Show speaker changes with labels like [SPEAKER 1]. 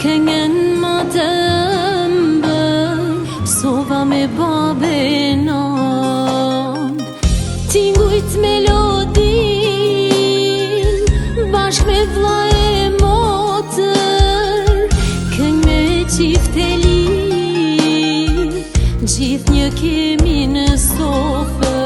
[SPEAKER 1] Këngën ma të ëmbël Sova me babë e non Tingujt melodin Bashk me vlla e motër Këng me çifteli Gjithnjë kemi në sofër.